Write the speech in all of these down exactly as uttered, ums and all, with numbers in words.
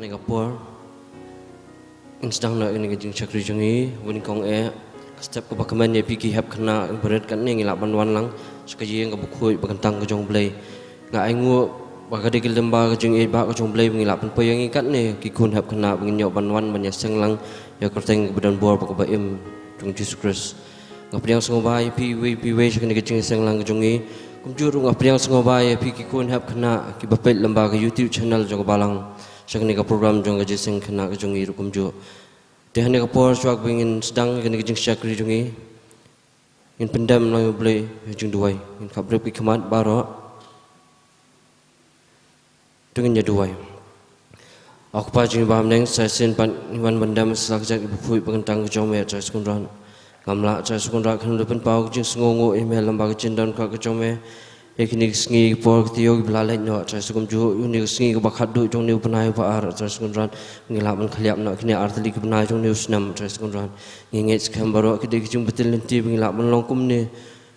Kane ka por ngin sdang noh ïa kane ka jingshakri jong ngi. Bad nyngkong eh, ka step kaba kmen ïa phi ki hep khynnah barit, katne ngi lah ban wan lang sha ka ïing kaba khuid ba kyntang ka jong U Blei. Nga ainguh ba ka dei ka lyngba ka jingïeit ba ka jong U Blei ba ngi lah ban poi ïa ngi katne ki khun hep khynnah ba ngin ïoh ban wan ban ïaseng lang ïa ka kyrteng kaba don bor bad kaba im jong U Jisu Khrist. Nga pdiang sngewbha ïa phi iwei pa iwei sha kane ka jingïaseng lang ka jong ngi. Kumjuh ruh nga pdiang sngewbha ïa phi ki khun hep khynnah kiba peit lyngba ka YouTube channel jong ka Balang sha kane ka program jong ka jingïaseng khynnah ka jong ngi ruh kumjuh. Te ha kane ka por shuwa ba ngin sdang ïa kane ka jingshakri jong ngi, ngin pyndem lang ïa U Blei ha jingduwai. Ngin khapbrip ki khmat baroh. To ngin ïa duwai. A Kpa jong ngi ba ha bneng, sa shisien pat ngi wan ban dem ïa la ka jaid kaba khuid ba kyntang ka jong me, A Trai Sohra Kynrad. Ngam lah, A Trai Sohra Kynrad, khlem da pynpaw ka jingsngewnguh ïa me lyngba ka jingdonkam ka jong me ïa kine ki sngi ki por ki taïew kiba la leit noh, A Trai Sohra, kumjuh ïa une u sngi kaba khatduh jong une u bnai uba ar, A Trai Sohra Kynrad. Ngi lah ban khylliap noh kine ar tylli ki bnai jong une u snem, A Trai Sohra Kynrad. Ngi ngeit skhem baroh ki dei ki jingbtin lynti ba ngi lah ban long kumne.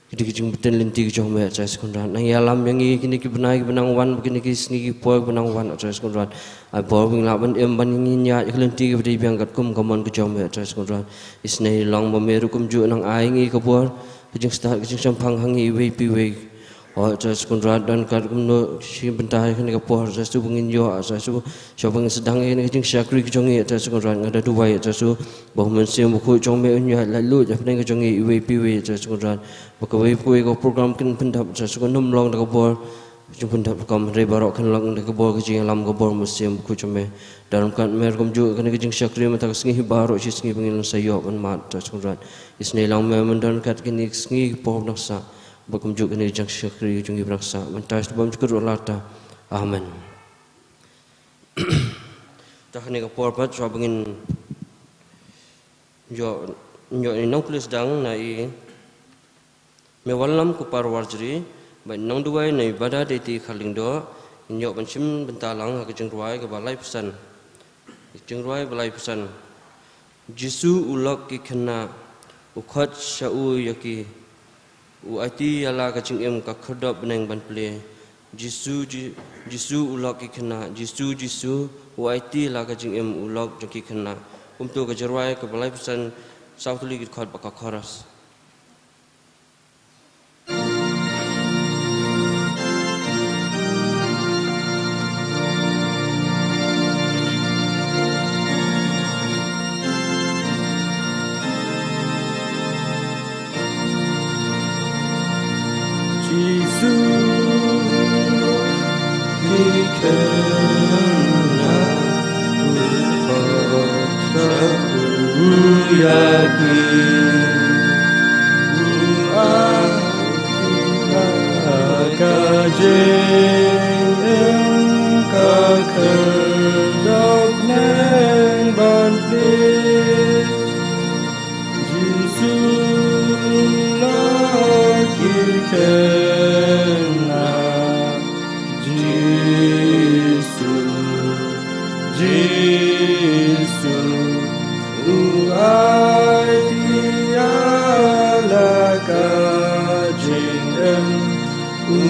Ki dei ki jingbtin lynti ki jong me, A Trai Sohra Kynrad. Nang ïalam ïa ngi kine ki bnai kiba nang wan, kine ki sngi ki por kiba nang wan, A Trai Sohra Kynrad. Ai bor ba ngin lah ban im ban ngin ïaid ïa ka lynti kaba dei biang katkum ka mon ka jong me, A Trai Sohra Kynrad. Isynei lang ba me ruh kumjuh nang ai ngi ka bor, ka jingstad, ka jingshemphang ha ngi iwei pa iwei. O A Trai Sohra Kynrad, don katkum no shi bynta ïa kane ka por, A Trai Sohra, ba ngin ïoh, A Trai Sohra, shuwa ba ngin sdang ïa kane ka jingshakri ka jong ngi, A Trai Sohra Kynrad, nga da duwai, A Trai Sohra, ba U Mynsiem Bakhuid jong me un ïaid lait luid hapdeng ka jong ngi iwei pa iwei, A Trai Sohra Kynrad. Ba kawei pa kawei ka program kan pyndap, A Trai Sohra, kan ym long da ka bor jingpyndap rukom, hynrei baroh kan long da ka bor ka jingïalam, ka bor U Mynsiem Bakhuid jong me. Da ryngkat me ruh kumjuh kane ka jingshakri mynta ka sngi hi baroh shi sngi ba ngin sa ïoh ban mad, A Trai Sohra Kynrad. Isynei lang me, men don ryngkat kine ki sngi ki por ba nang sah, bad kumjuh kane ka jingshakri jong ngi ba nang sah. Mynta sha bymjukut ruh lata. Amen. Te ha kane ka por pat shuwa ba ngin ïoh, ïoh nongpule sdang na i Me wallam ko Para Warjri, bad nongduwai Nongbada Deiti Kharlyngdoh, ngin ïoh ban shim bynta lang ha ka jingrwai kaba laiphew san. Ka jingrwai ba laiphew san. Jisu u lok ki khynnah, u khot sha u ïa ki, u aiti ïa la ka jingim ka khyrdop bneng ban plie. Jisu, Ji-, Jisu u lok ki khynnah, Jisu, Jisu, u aiti ïa la ka jingim u lok jong ki khynnah. Kumto ka jingrwai kaba laiphew san, saw tylli ki dkhot bad ka chorus. Jisu, ki khynnah u khot sha u ïa ki, u ai ïa ka jingim ka khyrdop bneng ban plie. Jisu lok ki khynnah, Jisu, Jisu, u aiti ïa la ka jingim, u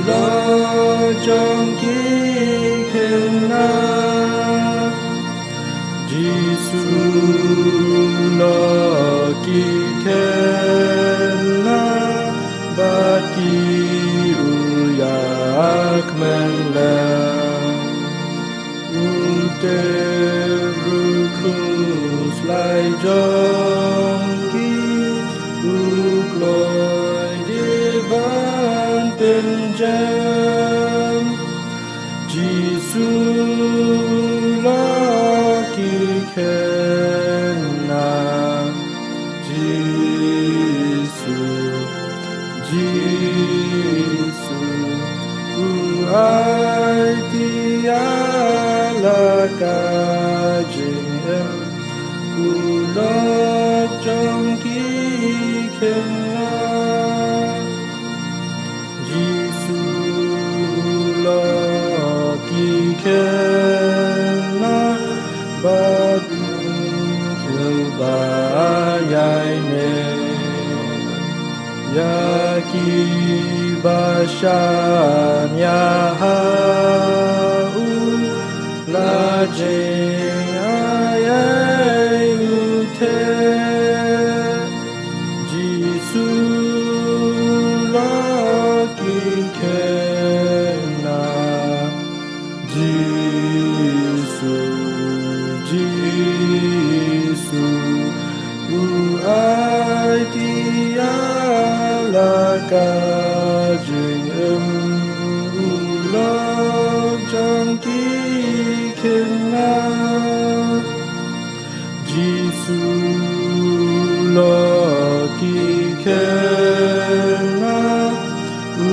lok jong ki khynnah. Jisu lok ki khynnah bad ki u ïakmen lem. U tip ruh khuslai jong ki, u kloi dei ban pynjem. Jisu lok ki khynnah, Jisu, Jisu, u aiti ïa la ka jingim, u lok jong ki khynnah. Jisu lok ki khynnah bad u khyndiat ba ïaineh ïa kiba shaniah ha u, la jing jong ki khynnah. Jisu lok ki khynnah, u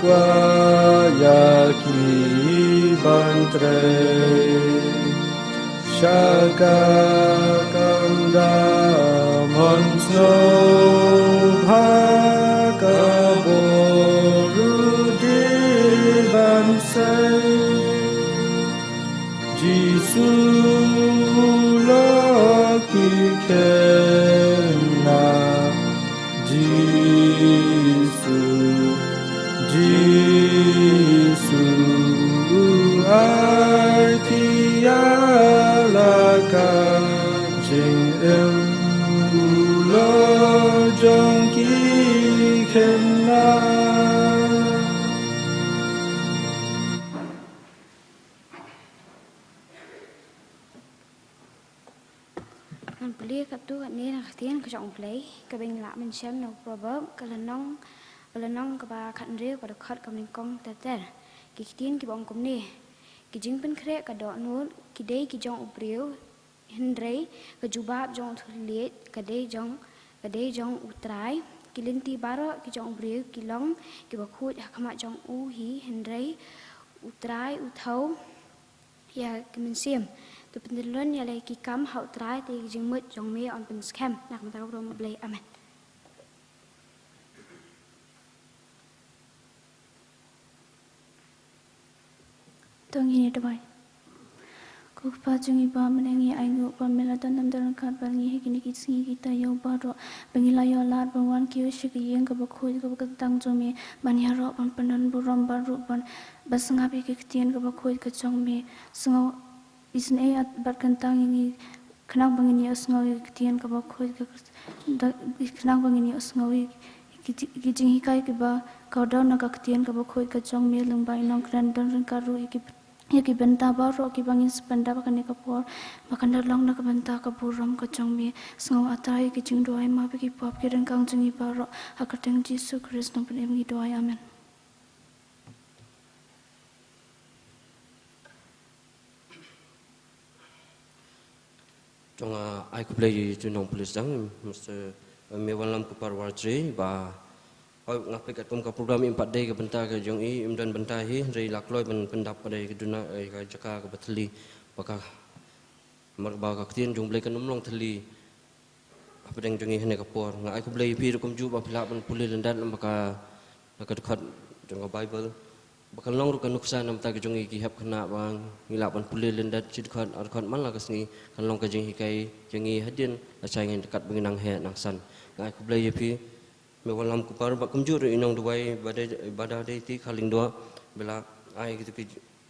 kwah ïa ki ban trei. Sha ka kam da mon sngewbha, ka bor ruh dei ban sei. Jisu lok ki khynnah. Jisu, Jisu, ai ki ïa la ka jingim, u lok jong ki khynnah. Ngan pule katto katne na ka ktien ka jong U Blei, kaba ngi lah ban shem na u Proverb, ka lynnong, ka lynnong kaba khathynriew, ka dkhot kaba nyngkong ter ter. Ki ktien kiba ong kumne: Ki jingpynkhreh ka dohnud ki dei ki jong u briew, hynrei ka jubab jong u thylliej ka dei jong, ka dei jong U Trai. Ki lynti baroh ki jong u briew ki long kiba khuid ha khmat jong u hi, hynrei U Trai u thew ïa ki mynsiem. To pyntyllun ïa la ki kam ha U Trai, te ki jingmut jong me yn pynskhem. Na ka bynta ka burom U Blei. Amen. To ngin ïa duwai. Ko Kpa jong ngi ba ha bneng, ngi ainguh ba me la don nym don ryngkat bad ngi ha kine ki sngi ki taïew baroh, ba ngi la ïoh lad ban wan kiew sha ka ïing kaba khuid kaba kyntang jong me, ban ïaroh, ban pyndon burom, bad ruh ban, ban sngap ïa ki ktien kaba khuid ka jong me. Sngew, isynei bad kyntang ïa ngi, khnang ba ngin ïohsngew ïa ki ktien kaba khuid ka, da, khnang ba ngin ïohsngew ïa ki, ki jinghikai kiba ka don na ka ktien kaba khuid ka jong me. Lyngba i nongkren, don ryngkat ruh ïa ki, ïa ki bynta baroh kiba ngin sa pyndap ha kane ka por, ba kan da long na ka bynta ka burom ka jong me. Sngew, A Trai, ïa ki jingduwai, map ïa ki pop ki ryngkang jong ngi baroh, ha ka kyrteng Jisu Khrist Nongpynim ngi duwai. Amen. To nga ai khublei ïa u nongpulit sdang, Mister, eh, Mewallam Kupar Warjri, ba, hooid, nga peit katkum ka program, im pat dei ka bynta ka jong i, im don bynta hi, hynrei la kloi ban pyndap pat dei ka duna, eh, ka jaka kaba thylli, ba ka, namar ba ka ktien jong U Blei kan ym long thylli hapdeng jong ngi ha kane ka por. Nga ai khublei ïa phi ruh kumjuh ba phi lah ban pule lyndet na ka, na ka dkhot jong ka Baibl, ba kan long ruh ka nuksa na ka bynta ka jong ngi ki hep khynnah, ba ngi lah ban pule lyndet shi dkhot ar dkhot man la ka sngi, kan long ka jinghikai jong ngi hadien lashai, ngin, katba ngi nang heh nang san. Nga ai khublei ïa phi Mewallam Kupar, bad kumjuh ruh i nongduwai Bada, Bada Deiti Kharlyngdoh, ba la ai kito ki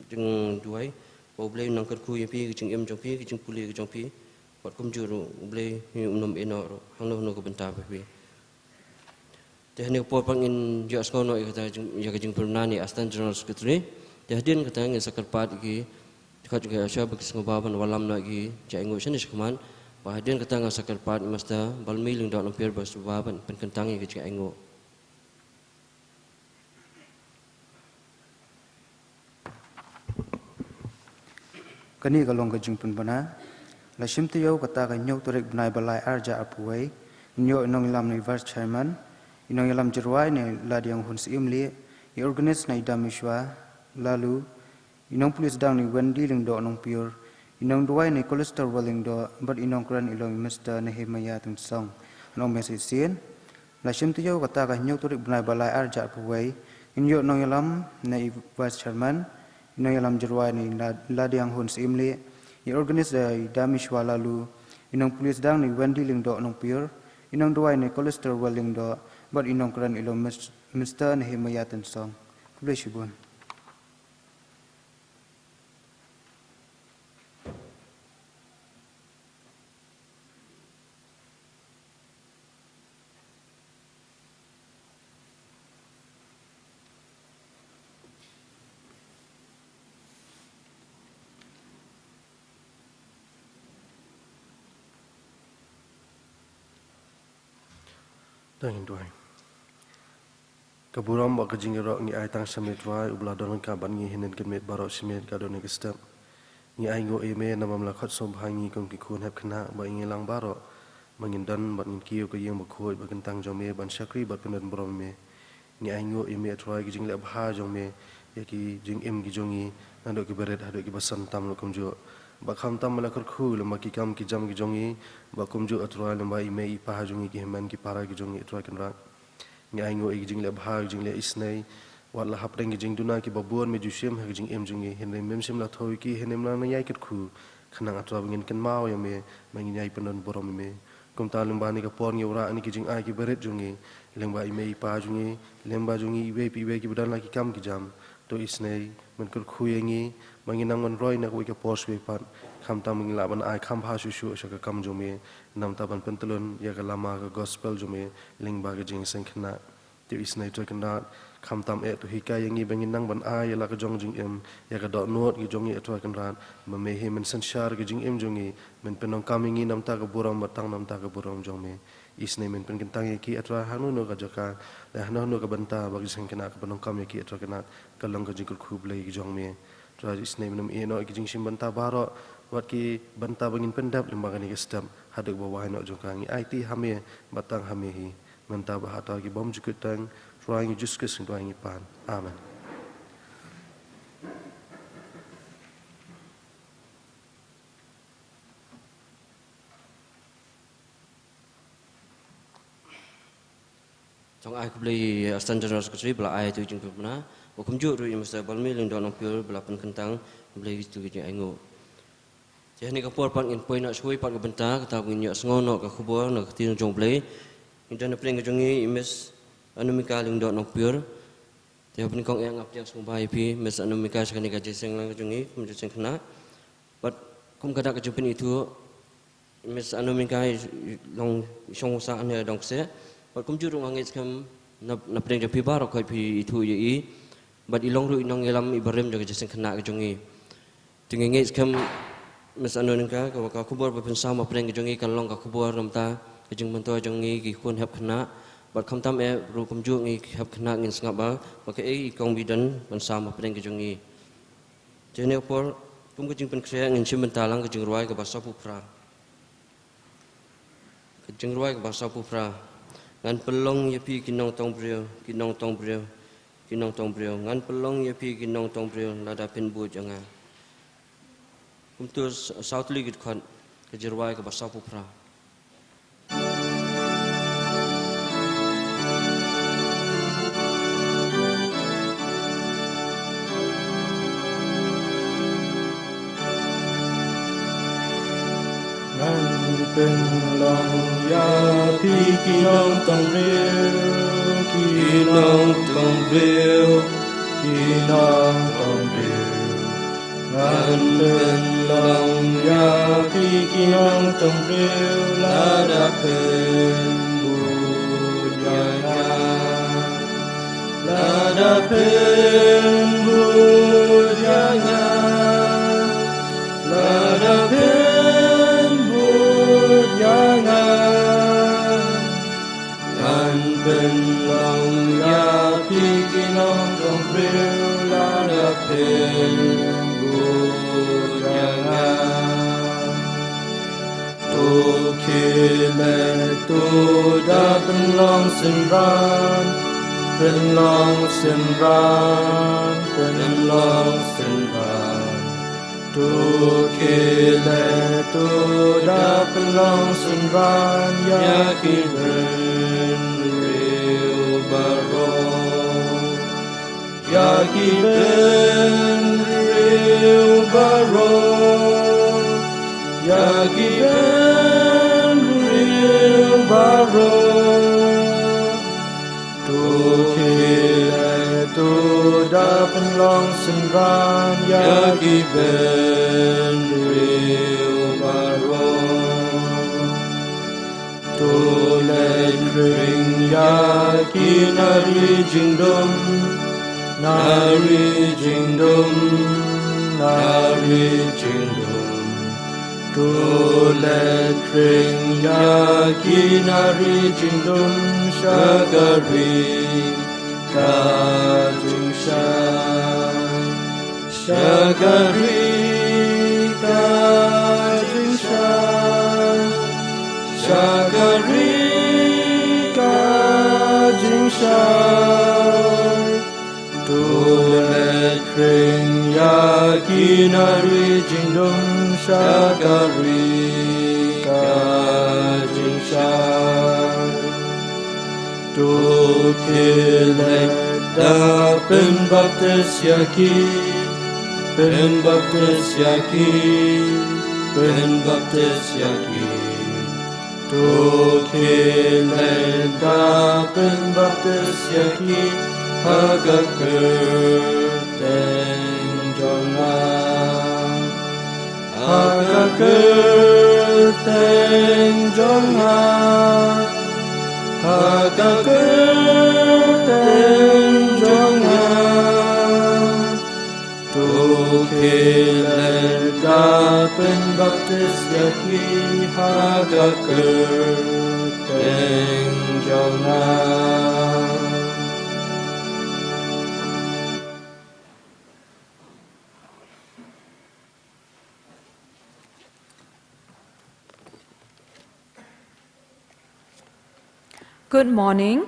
jingduwai, ba U Blei un nang kyrkhu ïa phi, ka jingim jong phi, ka jingpule ka jong phi, bad kumjuh ruh U Blei un ym ïehnoh ruh hangno hangno ka bynta ba phi. Te ha kane ka por pat ngin ïohsngew noh ïa kata jing, ïa ka jingpynbna na i Assistant General Secretary. Te hadien kata ngin sa kyrpad ïa ki dkhot jong ka usher ba kin sngewbha ban wallam noh ïa ki jingainguh shane shakhmat. Bad hadien kata ngan sa kyrpad ïa i Mister Balmi Lyngdoh Nongpyiur ba sngewbha ban pynkyntang ïa ki jingainguh. Kane ka long ka jingpynbna. La shim taïew kata ka hynñiew tarik bnai ba lai ar hajar arphew wei. Ngin ïoh i nongïalam na i Vice Chairman, i nongïalam jingrwai na i Ladiang Hun Syiemlieh, i organist na i Damishwa Lalu, i nongpulit sdang na i Wendy Lyngdoh Nongpyiur, i nongduwai na i Colister Wal Lyngdoh, bad i nongkren i long i Mister Nehemiah Tynsong. Ngan ong message sien. La shim taïew kata ka hynñiew tarik bnai ba lai ar hajar arphew wei. Ngin ïoh nongïalam na i Vice Chairman, i nongïalam jingrwai na i La-, Ladiang Hun Syiemlieh, i organist da i Damishwa Lalu, i nongpulit sdang na i Wendy Lyngdoh Nongpyiur, i nongduwai na i Colister Wal Lyngdoh, bad i nongkren i long Mis-, Mister Nehemiah Tynsong. Khublei shibun. To ngin duwai. Ka burom bad ka jingïaroh ngi ai tang sha me Trai, uba la don ryngkat bad ngi hynnin ka miet baroh shi miet ka don ka step. Ngi ainguh ïa me namar me la khot sngewbha ïa ngi kum ki khun hep khynnah bad ïa ngi lang baroh ba ngin don bad ngin kiew ka ïing bakhuid ba kyntang jong me ban shakri bad pyndon burom ïa me. Ngi ainguh ïa me Trai ki jingleh bha jong me ïa ki jingim ki jong ngi, naduh ki barit haduh ki basan tam ruh kumjuh. Bad khamtam me la kyrkhu lyngba ki kam ki jam ki jong ngi, bad kumjuh Trai lyngba ïa me i pa jong ngi, ki hynmen ki para ki jong ngi Trai Kynrad. Ngi ainguh ïa ki jingleh bha, ki jingleh isynei. Wat la hapdeng ki jingduna kiba bun me ju shim ha ki jingim jong ngi, hynrei mem shym la thew ïa ki, hynrei me la nang ïai kyrkhu. Khnang Trai ba ngin kynmaw ïa me, ba ngin ïai pyndon burom ïa me. Kumta lyngba kane ka por ngi wanrah ïa ki jingai ki barit jong ngi, lyngba ïa me i pa jong ngi, lyngba jong ngi iwei pa iwei kiba don la ki kam ki jam. To isynei, men kyrkhu ïa ngi, ba ngin nang wan roi na kawei ka por shuwa pat. Khamtam ba ngin lah ban ai kham bha shuh shuh sha ka kam jong me, namar ban pyntylun ïa ka lama ka gospel jong me lyngba ka jingïaseng khynnah. To isynei Trai Kynrad, khamtam eh to hikai ïa ngi ba ngin nang ban ai ïa la ka jong jingim, ïa ka dohnud ka jong ngi Trai Kynrad, ba me hi men synshar ka jingim jong ngi, men pyndonkam ïa ngi namar ka burom bad tang namar ka burom jong me. Isynei men pynkyntang ïa ki Trai hano hano ka jaka, lane hano hano ka bynta ba ka jingïaseng khynnah ka pyndonkam ïa ki Trai Kynrad, ka long ka jingkyrkhu Blei ka jong me. Trai isynei men ym ïeh noh ïa ki jingshim bynta baroh, wat ki bynta ba ngin pyndep lyngba kane ka step, haduh ba wai noh jong ka, ngi aiti ha me, bad tang ha me hi. Mynta bad ha ki bymjukut tang, Trai ngi Jisu Khrist ngi duwai ngi pan. Amen. Tang ai khublei ïa Assistant General Secretary ba la ai ïa tu jingpynbna. Bad kumjuh ruh ïa Mister Balmi Lyngdoh Nongpyiur ba la pynkyntang, khublei ïa tu ki jingainguh. Te ha kane ka por pat ngin poi noh shuwa pat ka bynta, kata ba ngin ïohsngew noh ka khubor na ka ktien jong U Blei. Ngi don na pdeng ka jong ngi i Miss Anamika Lyngdoh Nongpyiur. Te ha kane ka por nga pdiang sngewbha ïa phi Miss Anamika sha kane ka jingïaseng lang ka jong ngi kum ka jingïaseng khynnah. Bad kum ka dak ka jingpynithuh, Miss Anamika i long i shong sah hangne ha Dongkseh. Bad kumjuh ruh nga ngeit skhem na, na pdeng jong phi baroh khoit phi ithuh ïa i. Bad i long ruh i nongïalam iba rim jong ka jingïaseng khynnah ka jong ngi. Te nga ngeit skhem Miss Anamika, ka, ka khubor ba phin sam ha pdeng ka jong ngi kan long ka khubor namar ka jingmyntoi jong ngi ki khun hep khynnah. Bad khamtam eh ruh kumjuh ngi ki hep khynnah ngin sngap ba, ba kaei i kong ba i don ban sam ha pdeng ka jong ngi. Te ha kane ka por, kum ka jingpynkhreh ngin shim bynta lang ka jingrwai kaba sawphew phra. Ka jingrwai kaba sawphew phra. Ngan pynlong ïa phi ki nongtong briew, ki nongtong briew, ki nongtong briew. Ngan pynlong ïa phi ki nongtong briew, lada phin bud ïa nga. Kumta s-, saw tylli ki dkhot, ka jingrwai kaba sawphew phra. Ngan pynlong ïa phi ki nongtong briew, ki nongtong briew, ki nongtong briew. Ngan pynlong ïa phi ki nongtong briew lada phin bud ïa nga. Lada phin bud ïa nga. Lada phin bud ïa nga. Ngan pynlong ïa phi ki nongtong briew lada phin bud ïa nga. To khie leh to da pynlong synran, pynlong synran, pynlong synran. To khie leh to da pynlong synran ïa ki bynriew baroh. Ïa ki bynriew baroh. Ïa ki bynriew baroh. To khie leh to da pynlong synran ïa ki bynriew baroh. To leh khring ïa ki nari jingdum, nari jingdum, nari jingdum. To leh khring ïa ki nari jingdum sha ka ri ka jingshai, sha ka ri ka jingshai, sha ka ri ka jingshai. To leit khring ïa ki na ri jingdum sha ka ri ka jingshai. To khie leit da pynbaptis ïa ki, pynbaptis ïa ki, pynbaptis ïa ki. To khie leit da pynbaptis ïa ki ha ka kyrteng jong nga. Ha ka kyrteng jong nga, ha ka kyrteng jong nga. To khie leit da pynbaptis ïa ki ha ka kyrteng jong nga. Good morning.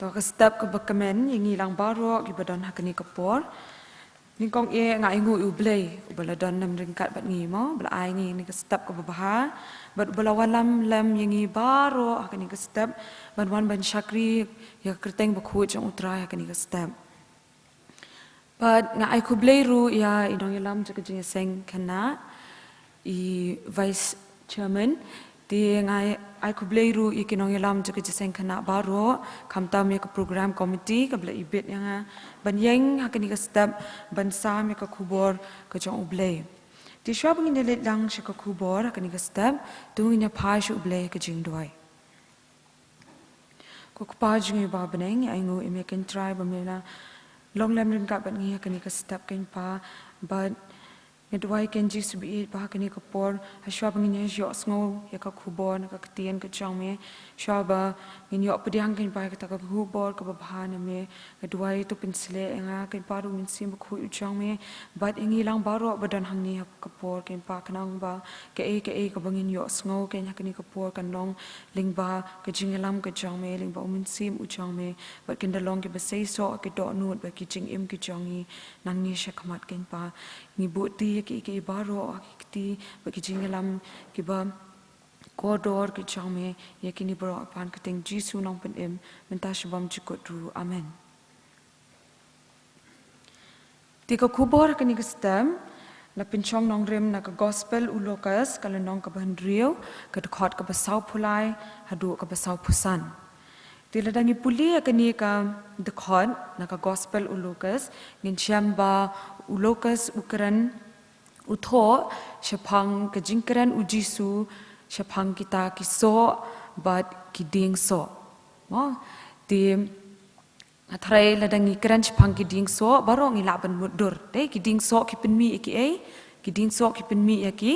To ka step kaba kmen ïa ngi lang baroh kiba don ha kane ka por. Nyngkong eh nga ainguh ïa U Blei uba la don lem ryngkat bad ngi mo, ba la ai ngi kane ka step kaba bha, bad uba la wallam lem ïa ngi baroh ha kane ka step ban wan ban shakri ïa ka kyrteng bakhuid jong U Trai ha kane ka step. Bad nga ai khublei ruh ïa i nongïalam jong ka jingïaseng khynnah, i vice chairman. Te nga ai khublei ruh ïa ki nongïalam jong ka jingïaseng khynnah baroh, khamtam ïa ka program committee kaba la ibit ïa nga ban ïeng ha kane ka step ban sam ïa ka khubor ka jong U Blei. Te shuwa ba ngin ïa leit lang sha ka khubor ha kane ka step, to ngin ïa phai sha U Blei ha ka jingduwai. Ko Kpa jong ngi ba ha bneng, ngi ainguh ïa me ko Trai ba me la long lem ryngkat bad ngi ha kane ka step ko Pa, bad nga duwai ko Jisu ba ïeit ba ha kane ka por, ha shuwa ba ngin ïa ïohsngew ïa ka khubor na ka ktien ka jong me, shuwa ba ngin ïoh pdiang ko Pa ïa kata ka khubor kaba bha na me, nga duwai to pynshlur ïa nga ko Pa da U Mynsiem Bakhuid u jong me, bad ïa ngi lang baroh ba don hangne ha ka por ko Pa, khnang ba kaei kaei kaba ngin ïohsngew ko ha kane ka por kan long lyngba ka jingïalam ka jong me, lyngba U Mynsiem u jong me, bad kin da long kiba seisoh, ki dohnud bad ki jingim ki jong ngi nangne sha khmat ko Pa. Ngi buh kti ïa kiei kiei baroh ha ki kti bad ki jingïalam kiba kordor ki jong me, ïa kine baroh ha ka kyrteng Jisu Nongpynim, mynta sha bymjukut ruh. Amen. Te ka khubor ha kane ka step la pynshong nongrim na ka Gospel u Lukas, ka lynnong kaba hynriew, ka dkhot kaba sawphew lai haduh kaba sawphew san. Te lada ngi pule ïa kane ka dkhot na ka Gospel u Lukas, ngin shem ba u Lukas u kren, u thoh shaphang ka jingkren u Jisu shaphang kita ki soh bad ki dieng soh. Mo, te nga tharai lada ngi kren shaphang ki dieng soh, baroh ngi lah ban mutdur. Dei, ki dieng soh ki pynmih ïa kiei, ki dieng soh ki pynmih ïa ki,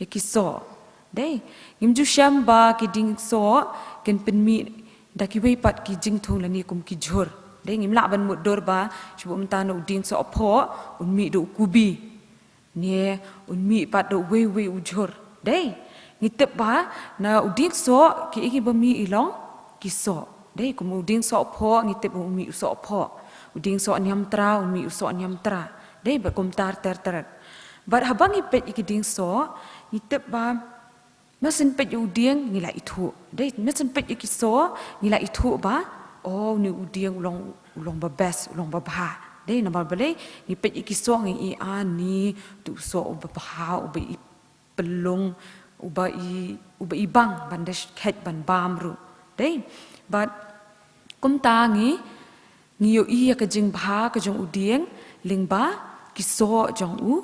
ïa ki soh. Dei, ngim ju shem ba ki dieng soh kin pynmih da kiwei pat ki jingthung lane kum ki jhur. Dei, ngim lah ban mutdur ba shu buh mynta na u dieng soh phoh un mih da u kubi, ne un mih pat da uwei uwei u jhur. Dei, ngi tip ba na u dieng soh kiei kiba mih i long ki soh. Dei, kum u dieng soh phoh ngi tip ba un mih u soh phoh, u dieng soh niamtra un mih u soh niamtra. Dei, bad kumta ter ter. Bad haba ngi peit ïa ki dieng soh, ngi tip ba ma shen peit ïa u dieng ngi la ithuh. Dei, ma shen peit ïa ki soh ngi la ithuh ba, oh, une u dieng u long, u long ba best, u long ba bha. Dei, namar balei? Ngi peit ïa ki soh ngi ïohi, ah, une u soh uba bha, uba i pynlong, uba i, uba i bang ban da khet ban bam ruh. Dei, bad kumta ngi, ngi ïohi ïa ka jingbha ka jong u dieng lyngba ki soh jong u,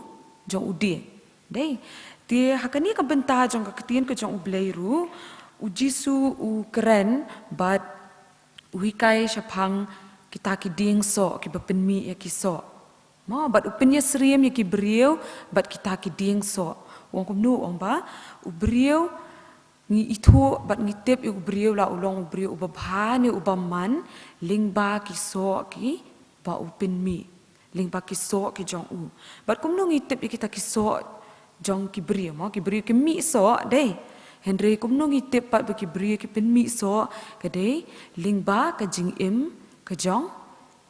jong u dieng. Dei, te ha kane ka bynta jong ka ktien ka jong U Blei ruh, u Jisu u kren bad u hikai shaphang kita ki dieng soh kiba pynmih ïa ki soh. Mo, bad u pynïasyriem ïa ki briew bad kita ki dieng soh. U ong kumno? U ong ba u briew Ngi ithuh bad ngi tip ïa u briew la u long u briew uba bha ne u bymman lyngba ki soh kiba u pynmih, lyngba ki soh ki jong u. Bad kumno ngi tip ïa kita ki soh jong ki briew, mo, ki briew ki mih soh, dei. Hynrei kumno ngi tip pat ba ki briew ki pynmih soh, ka dei lyngba ka jingim ka jong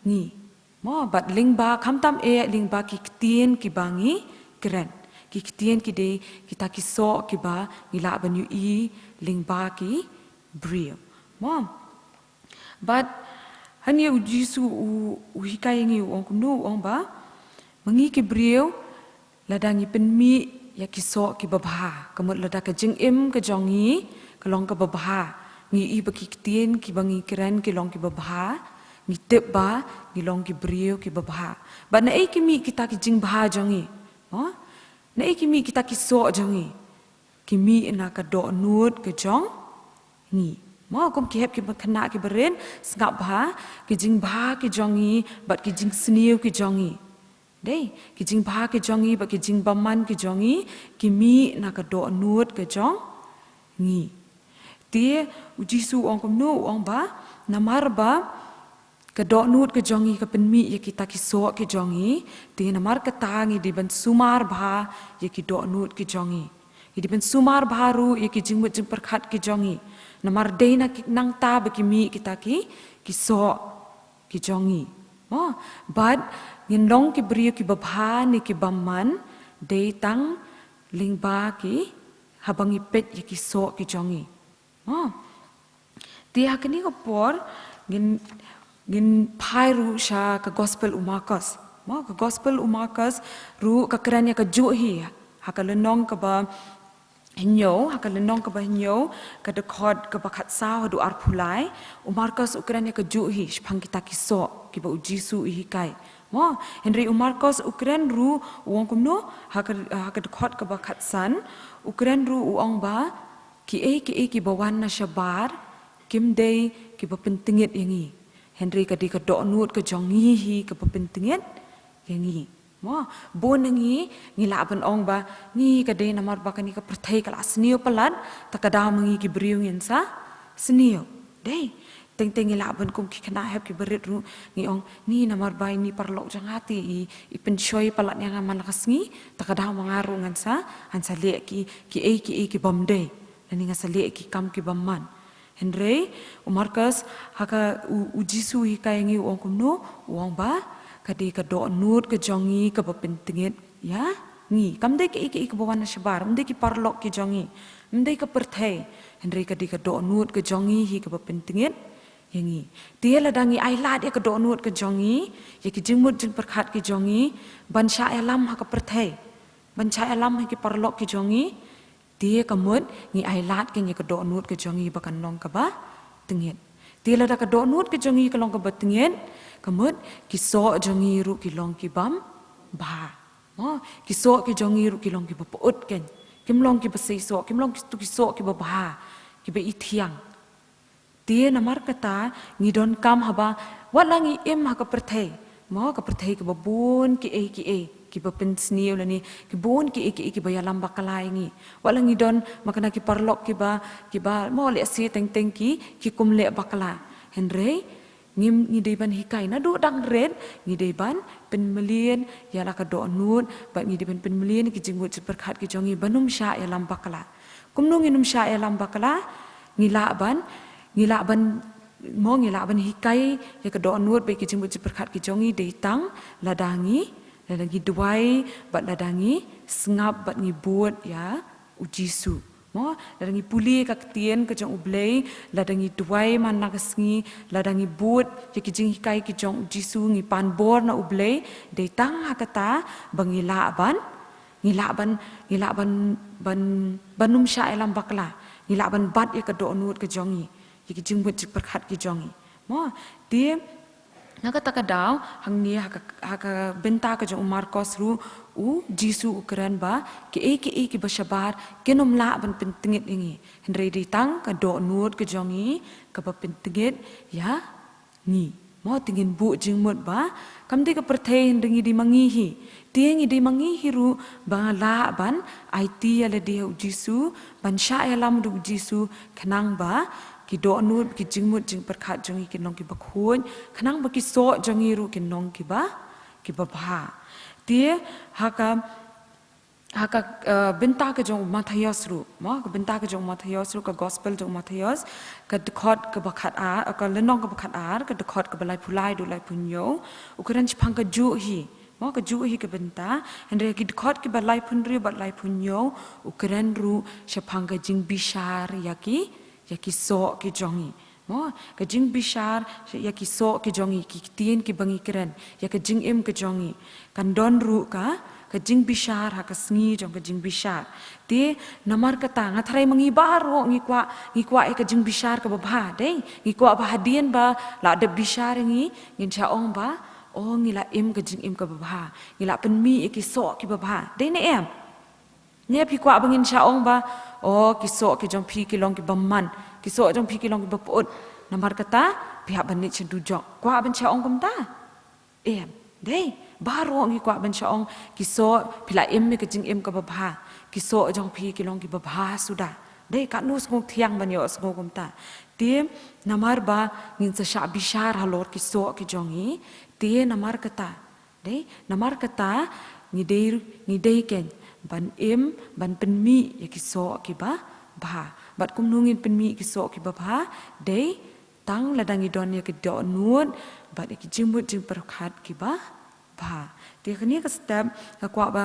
ngi. Mo, bad lyngba, khamtam eh lyngba ki ktien kiba ngi kren. Ki ktien ki dei kita ki soh kiba ngi lah ban ïohi lyngba ki briew. Mo. Bad hangne u Jisu u, u hikai ïa ngi, u ong kumno, u ong ba ma ngi ki briew, lada ngi pynmih ïa ki soh kiba bha, ka mut lada ka jingim ka jong ngi ka long kaba bha, ngi ïohi ba ki ktien kiba ngi kren ki long kiba bha, ngi tip ba ngi long ki briew kiba bha. Bad naei ki mih kita ki jingbha jong ngi? Mo? Naei ki mih kita ki soh jong ngi? Ki mih na ka dohnud ka jong ngi. Mo, kum ki hep kiba khynnah kiba rit, sngap bha, ki jingbha ki jong ngi bad ki jingsniew ki jong ngi. Dei, ki jingbha ki jong ngi bad ki jingbymman ki jong ngi, ki mih na ka dohnud ka jong ngi. Te u Jisu u ong kumno, u ong ba namar ba ka dohnud ka jong ngi ka pynmih ïa kita ki soh ki jong ngi, te namar kata ngi dei ban sumar bha ïa ki dohnud ki jong ngi. Ngi dei ban sumar bha ruh ïa ki jingmut jingpyrkhat ki jong ngi. Namar dei na ki, nangta ba ki mih kita ki, ki soh ki jong ngi. Mo, bad ngin long ki briew kiba bha ne ki bymman, dei tang lyngba ki, haba ngi peit ïa ki soh ki jong ngi. Mo. Te ha kane ka por ngin, ngin phai ruh sha ka gospel u Markos. Mo, ka gospel u Markos ruh ka kren ïa kajuh hi ha ka lynnong kaba hynñiew, ha ka lynnong kaba hynñiew, ka dkhot kaba khatsaw haduh arphew lai, u Markos u kren ïa kajuh hi shaphang kita ki soh kiba u Jisu u hikai. Mo, hynrei u Markos u kren ruh, u ong kumno, ha ka, ha ka dkhot kaba khatsan, u kren ruh u ong ba kiei kiei kiba wan na shabar kim dei kiba pyntngit ïa ngi. Hynrei ka dei ka dohnud ka jong ngi hi kaba pyntngit ïa ngi. Mo, bun na ngi, ngi lah ban ong ba, ngi ka dei namar ba kane ka pyrthei ka la sniew palat, te ka daw ma ngi ki briew ngin sa sniew. Dei, teng teng ngi lah ban kum ki khynnah hep kiba rit ruh, ngi ong, ngi namar ba ine i paralok jong nga te i, i pynshoi palat ïa nga man la ka sngi, te ka daw ma nga ruh ngan sa, ngan sa leh ki, kiei kiei kibym dei. Lane ngan sa leh ki kam ki bymman. Hynrei u Markos, ha ka u, u Jisu u hikai ïa ngi u ong kumno, u ong ba ka dei ka dohnud ka jong ngi kaba pyntngit ïa ngi. Kam dei kiei kiei kiba wan na shabar, ym dei ki paralok ki jong ngi, ym dei ka pyrthei. Hynrei ka dei ka dohnud ka jong ngi hi kaba pyntngit ïa ngi. Te lada ngi ailad ïa ka dohnud ka jong ngi, ïa ki jingmut jingpyrkhat ki jong ngi ban shah ïalam ha ka pyrthei, ban shah ïalam ha ki paralok ki jong ngi, te ka mut ngi ailad keiñ ïa ka dohnud ka jong ngi ba kan long kaba tngit. Te lada ka dohnud ka jong ngi ka long kaba tngit, ka mut ki soh jong ngi ruh ki long kibym bha. Mo, ki soh ki jong ngi ruh ki long kiba pyut keiñ. Kim long kiba seisoh, kim long kitu ki soh kiba bha, kiba ithiang. Te namar kata ngi donkam haba, wat la ngi im ha ka pyrthei. Mo, ka pyrthei kaba bun kiei kiei kiba pynsniew lane ki bun kiei kiei kiba ïalam bakla ïa ngi. Wat la ngi don ma kane ki paralok kiba, kiba, mo, lehse teng teng ki, ki kum leh bakla. Hynrei ngim, ngi dei ban hikai naduh dang rit, ngi dei ban pynmlien ïa la ka dohnud, bad ngi dei ban pynmlien ki jingmut jingpyrkhat ki jong ngi ban ym shah ïalam bakla. Kumno ngin ym shah ïalam bakla? Ngi lah ban, ngi lah ban, mo, ngi lah ban hikai ïa ka dohnud bad ki jingmut jingpyrkhat ki jong ngi dei tang lada ngi, lada ngi duwai bad lada ngi sngap bad ngi bud ïa u Jisu. Mo, lada ngi pule ka ktien ka jong U Blei, lada ngi duwai man la ka sngi, lada ngi bud ïa ki jinghikai ki jong u Jisu, ngi pan bor na U Blei, dei tang ha kata ba ngi lah ban, ngi lah ban, ngi lah ban, ban, ban ym shah ïalam bakla, ngi lah ban bat ïa ka dohnud ka jong ngi, ïa ki jingmut jingpyrkhat ki jong ngi. Mo, te na kata ka daw, hangne ha ka, ha ka bynta ka jong u Markos ruh, u Jisu u kren ba kiei kiei kiba shabar kin ym lah ban pyntngit ïa ngi. Hynrei dei tang ka dohnud ka jong ngi kaba pyntngit ïa ngi. Mo, te ngin buh jingmut ba kam dei ka pyrthei hynrei ngi dei ma ngi hi. Te ngi dei ma ngi hi ruh ba lah ban aiti ïa lade ha u Jisu, ban shah ïalam da u Jisu, khnang ba ki dohnud, ki jingmut jingpyrkhat jong ngi kin long kiba khuid, khnang ba ki soh jong ngi ruh kin long kiba, kiba bha. Te ha ka, ha ka, eh, bynta ka jong u Mathaios ruh, mo, ka bynta ka jong u Mathaios ruh, ka gospel jong u Mathaios, ka dkhot kaba khatar, ka lynnong kaba khatar, ka dkhot kaba laiphew lai haduh laiphew hynñiew, u kren shaphang kajuh hi, mo, kajuh hi ka bynta, hynrei ki dkhot kiba laiphew hynriew bad laiphew hynñiew, u kren ruh shaphang ka jingbishar ïa ki, ïa ki soh ki jong ngi. Mo, ka jingbishar ïa ki soh ki jong ngi, ki ktien kiba ngi kren, ïa ka jingim ka jong ngi. Kan don ruh ka, ka jingbishar ha ka sngi jong ka jingbishar. Te namar kata nga tharai ma ngi baroh ngi kwah, ngi kwah ïa ka jingbishar kaba bha, dei. Ngi kwah ba hadien ba la dep bishar ïa ngi, ngin shah ong ba, o, ngi la im ka jingim kaba bha. Ngi la pynmih ïa ki soh kiba bha. Dei ne em? Ne phi kwah ba ngin shah ong ba, o, ki soh ki jong phi ki long kiba man, ki soh jong phi ki long kiba pyut. Namar kata, phi hap ban leit sha dujok. Kwah ban shah ong kumta? Em, dei, baroh ngi kwah ban shah ong, ki soh, phi la im ïa ka jingim kaba bha. Ki soh jong phi ki long kiba bha suda. Dei, katno sngewthiang ban ïohsngew kumta. Te, namar ba ngin sa shah bishar halor ki soh ki jong ngi. Te, namar kata, dei, namar kata, ngi dei, ngi dei kein ban im, ban pynmih ïa ki soh kiba bha. Bad kumno ngin pynmih ki soh kiba bha, dei, tang lada ngi don ïa ki dohnud bad ïa ki jingmut jingpyrkhat kiba bha. Te kane ka step nga kwah ba,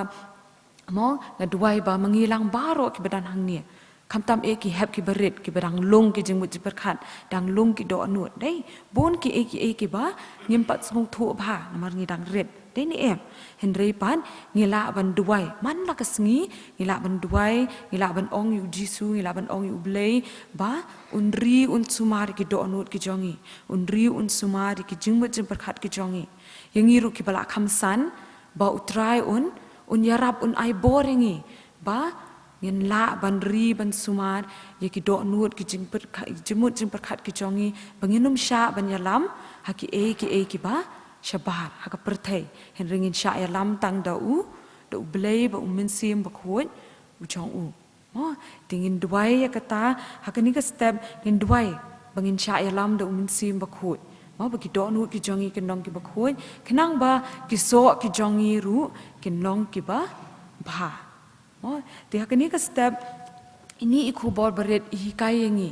mo, nga duwai ba ma ngi lang baroh kiba don hangne, khamtam eh ki hep kiba rit, kiba dang lung ki jingmut jingpyrkhat, dang lung ki dohnud, dei, bun kiei kiei kiba ngim pat sngewthuh bha namar ngi dang rit. Dei ne em? Hynrei pat ngi lah ban duwai. Man la ka sngi, ngi lah ban duwai, ngi lah ban ong ïa u Jisu, ngi lah ban ong ïa u Blei ba un ri un sumar ïa ki dohnud ki jong ngi, un ri un sumar ïa ki jingmut jingpyrkhat ki jong ngi. Ïa ngi ruh kiba la kham san, ba U Trai un, un ïarap, un ai bor ïa ngi ba ngin lah ban ri ban sumar ïa ki dohnud ki jingpyrkhat, jingmut jingpyrkhat ki jong ngi, ba ngin ym shah ban ïalam ha kiei kiei kiba shabar ha ka pyrthei. Hynrei ngin shah ïalam tang da u, da U Blei bad U Mynsiem Bakhuid u jong u. Mo, te ngin duwai ïa kata, ha kane ka step ngin duwai ba ngin shah ïalam da U Mynsiem Bakhuid. Mo, ba ki dohnud ki jong ngi kin long kiba khuid, khnang ba ki soh ki jong ngi ruh kin long kiba bha. Mo, te ha kane ka step, ine i khubor barit i hikai ïa ngi,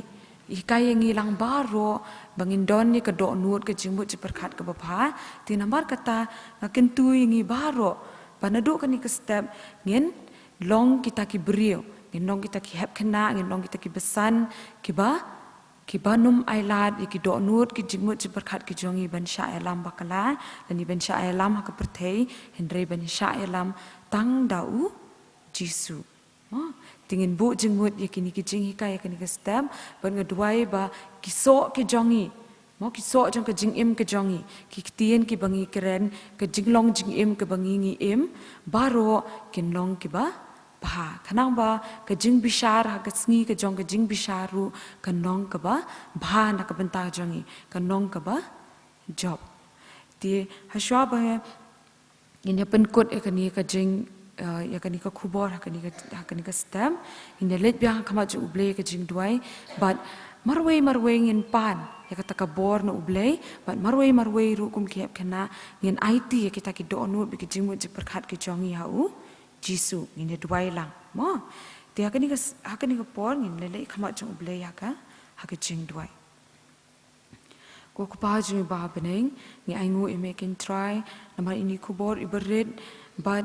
i hikai ïa ngi lang baroh ba ngin don ïa ka dohnud ka jingmut jingpyrkhat kaba bha. Te namar kata nga kyntu ïa ngi baroh ba naduh kane ka step ngin long kita ki briew, ngin long kita ki hep khynnah, ngin long kita kiba san, kiba, kiba nym ailad ïa ki dohnud ki jingmut jingpyrkhat ki jong ngi ban shah ïalam bakla, lane ban shah ïalam ha ka pyrthei, hynrei ban shah ïalam tang da u Jisu. Mo, te ngin buh jingmut ïa kine ki jinghikai ha kane ka step, bad nga duwai ba ki soh ki jong ngi, mo, ki soh jong ka jingim ka jong ngi, ki ktien kiba ngi kren, ka jinglong jingim kaba ngi, ngi im, baroh kin long kiba bha. Khnang ba ka jingbishar ha ka sngi ka jong ka jingbishar ruh kan long kaba bha na ka bynta jong ngi, kan long kaba jop. Te hashwa ba ngin ïa pynkut ïa kane ka jing, eh, ïa kane ka khubor ha kane ka, ha kane ka step, ngin ïa leit biang ha khmat jong U Blei ka jingduwai, bad marwei marwei ngin pan ïa kata ka bor na U Blei, bad marwei marwei ruh kum ki hep khynnah ngin aiti ïa kita ki dohnud bad ki jingmut jingpyrkhat ki jong ngi ha u Jisu. Ngin ïa duwai lang, mo. Te ha kane ka s-, ha kane ka por ngin leit ha khmat jong U Blei ha ka, ha ka jingduwai. Ko Kpa jong ngi ba ha bneng, ngi ainguh ïa me kein Trai namar ine i khubor iba rit bad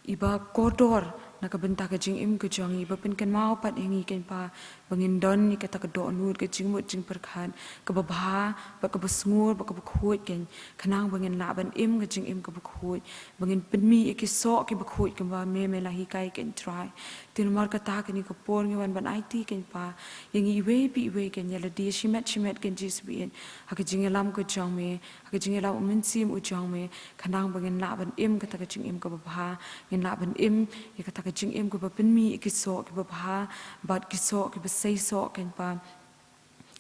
iba kordor na ka bynta ka jingim ka jong ngi, iba pynkynmaw pat ïa ngi kein Pa, ba ngin don ïa kata ka dohnud ka jingmut jingpyrkhat kaba bha bad kaba sngur bad kaba khuid kein, khnang ba ngin lah ban im ka jingim kaba khuid, ba ngin pynmih ïa ki soh kiba khuid kumba me, me la hikai kein Trai. Te namar kata ha kane ka por ngi wan ban aiti kein Pa ïa ngi iwei pa iwei kein, ïa lade shimet shimet kein Jisu baieit, ha ka jingïalam ka jong me, ha ka jingïalam U Mynsiem u jong me, khnang ba ngin lah ban im kata ka jingim kaba bha, ngin lah ban im ïa kata ka jingim kaba pynmih ïa ki soh kiba bha bad ki soh kiba seisoh kein Pa.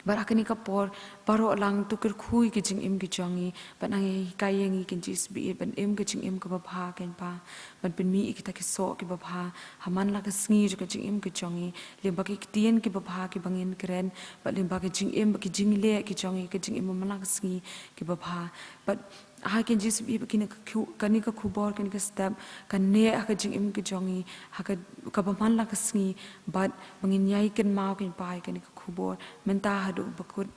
Bad ha kane ka por baroh lang to kyrkhu ïa ki jingim ki jong ngi, bad nang hikai ïa ngi Kynrad Jisu ba ïeit ban im ka jingim kaba bha, Kynrad, ban pynmih ïa kita ki soh kiba bha ha man la ka sngi jong ka jingim ka jong ngi, lyngba ki ktien kiba bha kiba ngin kren, bad lyngba ka jingim bad ki jingleh ki jong ngi, ka jingim ha man la ka sngi kiba bha. Bad ha Kynrad Jisu ba ïeit, kane ka khu-, kane ka khubor, kane ka step kan neh ha ka jingim ka jong ngi ha ka, kaba man la ka sngi, bad ba ngin ïai kynmaw, Kynrad, ïa kane ka khubor mynta haduh ba kut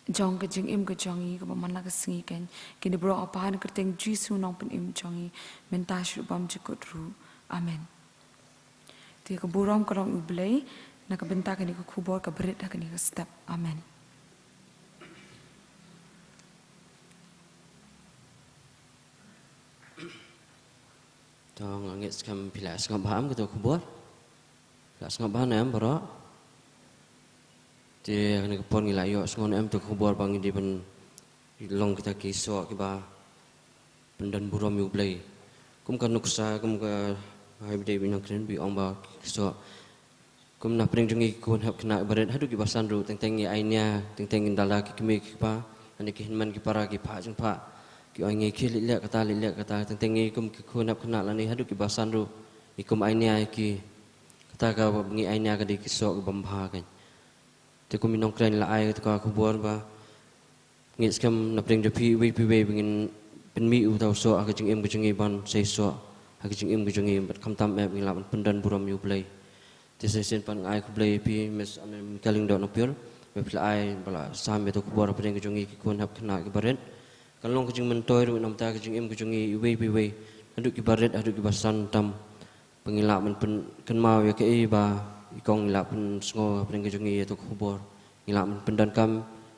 jong ka jingim ka jong ngi kaba man la ka sngi, Kynrad. Kine baroh ngi pan ha ka kyrteng Jisu Nongpynim jong ngi, mynta sha bymjukut ruh. Amen. Te ka burom ka long U Blei na ka bynta kane ka khubor kaba rit ha kane ka step. Amen. To, nga ngeit skhem phi la sngap bha em kato ka khubor? Phi la sngap bha ne em baroh? Te ha kane ka por ngi la ïohsngew ne em kato ka khubor ba ngi dei ban long kita ki soh kiba pyndon burom ïa U Blei. Kum ka nuksa, kum ka, ha, ba dei ba ngi nang kren, ba ong ba ki soh. Kum na pdeng jong ngi ki khun hep khynnah ba rit haduh kiba san ruh, teng teng ngi ai nia, teng teng ngi da la ki kmie ki kpa, lane ki hynmen ki para, ki phah jingphah, ki ong ngi khie leit leh kata, leit leh kata, teng teng ngi kum ki khun hep khynnah lane haduh kiba san ruh ngi kum ai nia ïa ki. Kata kaba ngi ai nia ka dei ki soh kaba bym bha, Kynrad. Te kum i nongkren la ai kata ka khubor ba ngeit skhem na pdeng jong phi iwei pa iwei ba ngin pynmih ïa uta u soh ha ka jingim ka jong ngi, ban sei soh ha ka jingim ka jong ngi, bad khamtam eh ba ngin lah ban pyndon burom ïa U Blei. Te sa shisien pat nga ai khublei ïa phi Miss Anemika Lyngdoh Nongpyiur, ba phi la ai, ba la sam ïa uta u khubor ha pdeng ka jong ngi ki khun hep khynnah kiba rit. Kan long ka jingmyntoi ruh namar ka jingim ka jong ngi iwei pa iwei, naduh kiba rit haduh kiba san tam, ba ngin lah ban pynkynmaw ïa kaei ba i kong i la pynsngew ha pdeng ka jong ngi ïa uta u khubor. Ngin lah ban pyndonkam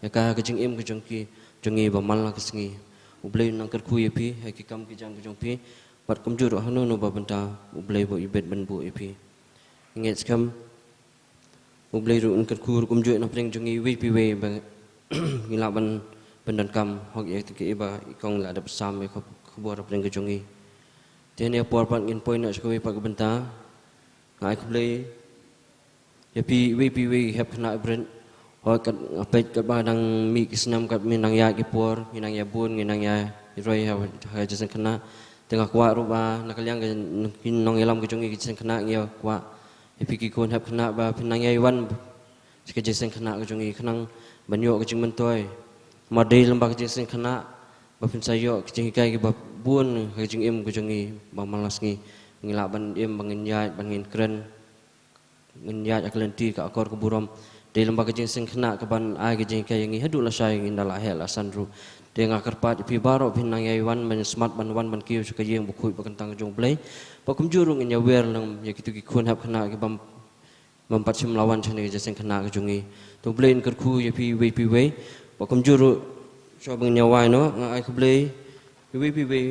ïa ka ha ka jingim ka jong ki, jong ngi ba man la ka sngi. U Blei un nang kyrkhu ïa phi ha ki kam ki jam ka jong phi, bad kumjuh ruh hangno hangno ba bynta, U Blei ba u ibit ban buh ïa phi. Ngeit skhem U Blei ruh un kyrkhu ruh kumjuh na pdeng jong ngi iwei pa iwei ba ngin lah ban pyndonkam hok ïa kaei ba i kong i la dep sam ïa ka khubor ha pdeng ka jong ngi. Te ha kane ka por pat ngin poi noh sha kawei pat ka bynta. Nga ai khublei ïa phi iwei pa iwei hep khynnah ba rit. Hooid, kat nga peit katba dang mih ki snem, kat ngi nang ïaid ki por, ngi nang ïa bun, ngi nang ïa roi ha, ha ka jingïaseng khynnah. Te nga kwah ruh ba na ka liang ka, ki nongïalam ka jong ngi ki jingïaseng khynnah, ngi ïa kwah ïa phi ki khun hep khynnah ba phin nang ïai wan sha ka jingïaseng khynnah ka jong ngi khnang ban ïoh ka jingmyntoi. Namar dei lyngba ka jingïaseng khynnah ba phin sa ïoh ki jinghikai kiba bun ha ka jingim ka jong ngi ba man la sngi. Ngin lah ban im, ba ngin ïaid, ba ngin kren, ngin ïaid ha ka lynti ka akor ka burom. Dei lyngba ka jingïaseng khynnah kaban ai ka jinghikai ïa ngi haduh lashai, ngin da la heh la san ruh. Te nga kyrpad ïa phi baroh phin nang ïai wan, ban smat ban wan ban kiew sha ka ïing bakhuid bakyntang ka jong U Blei. Bad kumjuh ruh ngin ïa wer lang ïa kito ki khun hep khynnah kibym, bym pat shym la wan shane ka jingïaseng khynnah ka jong ngi. To U Blei un kyrkhu ïa phi iwei pa iwei. Bad kumjuh ruh shuwa ba ngin ïa wai noh, nga ai khublei iwei pa iwei,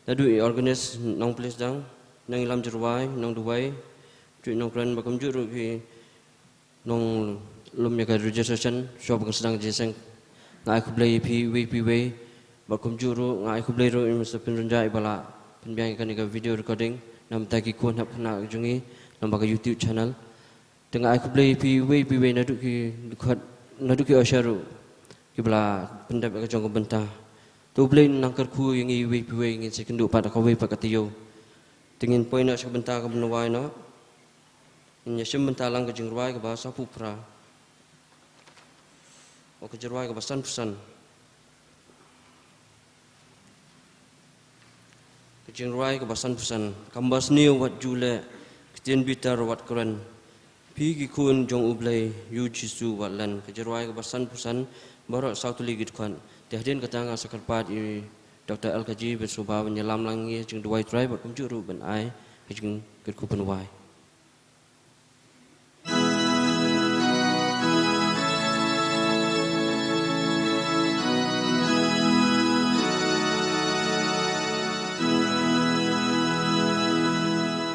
naduh i organist, nongpulit sdang, nongïalam jingrwai, nongduwai, juh nongkren, bad kumjuh ruh ki nonglum ïa ka registration, shuwa ba ngin sdang ka jingïaseng. Nga ai khublei ïa phi iwei pa iwei. Bad kumjuh ruh nga ai khublei ruh ïa Mister Pynrynjah ba la pynbiang ïa kane ka video recording namar ki khun hep khynnah ka jong ngi, namar ka YouTube channel. Te nga ai khublei ïa phi iwei pa iwei, naduh ki dkhot, naduh ki usher ruh kiba la pyndep ïa ka jong ka bynta. To U Blei un nang kyrkhu ïa ngi iwei pa iwei, ngin sa ïakynduh pat ha kawei pat ka taïew. Te ngin poi noh sha ka bynta kaba ngi wai noh. Ngin ïa shim bynta lang ka jingrwai kaba saphew phra. O, ka jingrwai kaba sanphew san. Ka jingrwai kaba sanphew san. Kam basniew wat ju leh, ktien bitar wat kren. Phi ki khun jong U Blei, ïa U Jisu wat len. Ka jingrwai kaba sanphew san, baroh saw tylli ki dkhot. Te hadien kata nga sa kyrpad ïa Doctor L K G Bensouba ban ïalam lang ïa ka jingduwai Trai bad kumjuh ruh ban ai ka jingkyrkhu pynwai.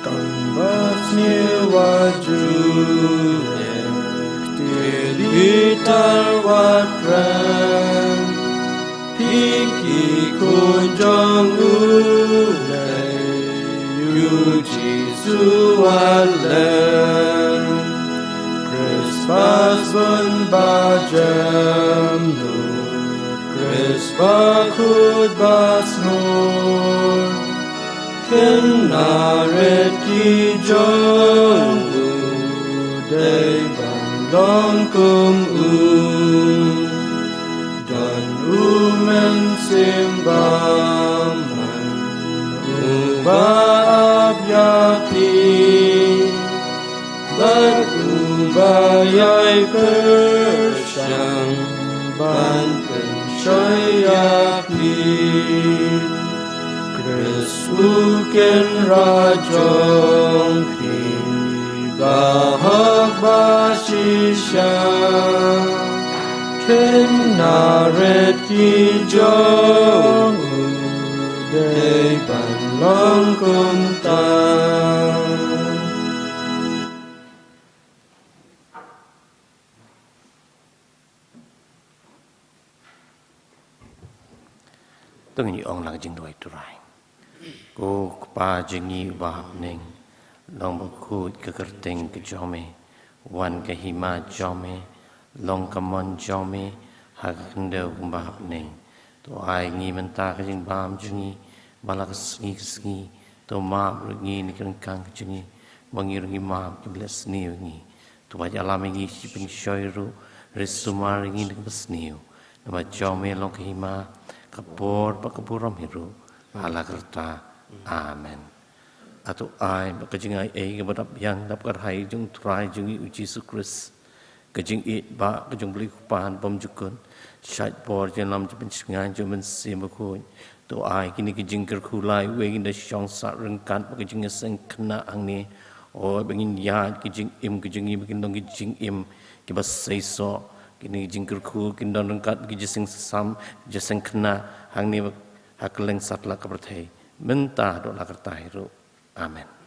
Kam basniew wat ju leh, ktien bitar wat kren. Phi ki khun jong U Blei, ïa U Jisu wat len. Khristmas bun Ba jem lut Khrist bakhuid basngur, kynna rit ki jong u dei ban long kum u. Don u Mynsiem Bakhuid uba ap ïa phi, bad uba ïai pyrshang ban pynshoi ïa phi. Khrist u Kynrad jong phi, bahok bashisha, kynna rit ki jong u dei ban long kumta. To ngin ong lang jingduwai Trai. Ko Kpa jong ngi uba ha bneng, long bakhuid ka kyrteng ka jong me, wan ka hima jong me, long ka mon jong me ha ka khyndew kumba ha bneng. To ai ngi mynta ka jingbam jong ngi ba la ka sngi ka sngi. To map ruh ngi na ka ryngkang ka jong ngi, ba ngi ruh ngi map ki ba leh sniew ïa ngi. To wat ïalam ïa ngi sha pynshoi ruh, hynrei sumar ïa ngi na ka basniew. Namar jong me long ka hima, ka bor bad ka burom hi ruh ha la karta. Amen. Hato ai ba ka jingai ei kaba dap biang dap kyrhai jong u Trai jong ngi u Jisu Khrist, ka jingïeit ba ka jong u Blei Kpa bymjukut, shaid bor jingïalam jingpynshngaiñ jong u Mynsiem Bakhuid. To ai kine ki jingkyrkhu lai wei ngin da shong sah ryngkat bad ka jingïaseng khynnah hangne. O ba ngin ïaid ki jingim ki jong ngi ba kin long ki jingim kiba seisoh. Kine ki jingkyrkhu kin don ryngkat ki jingïaseng sam, jingïaseng khynnah hangne ha kylleng satlak ka pyrthei, mynta haduh la karta hi ruh. Amen.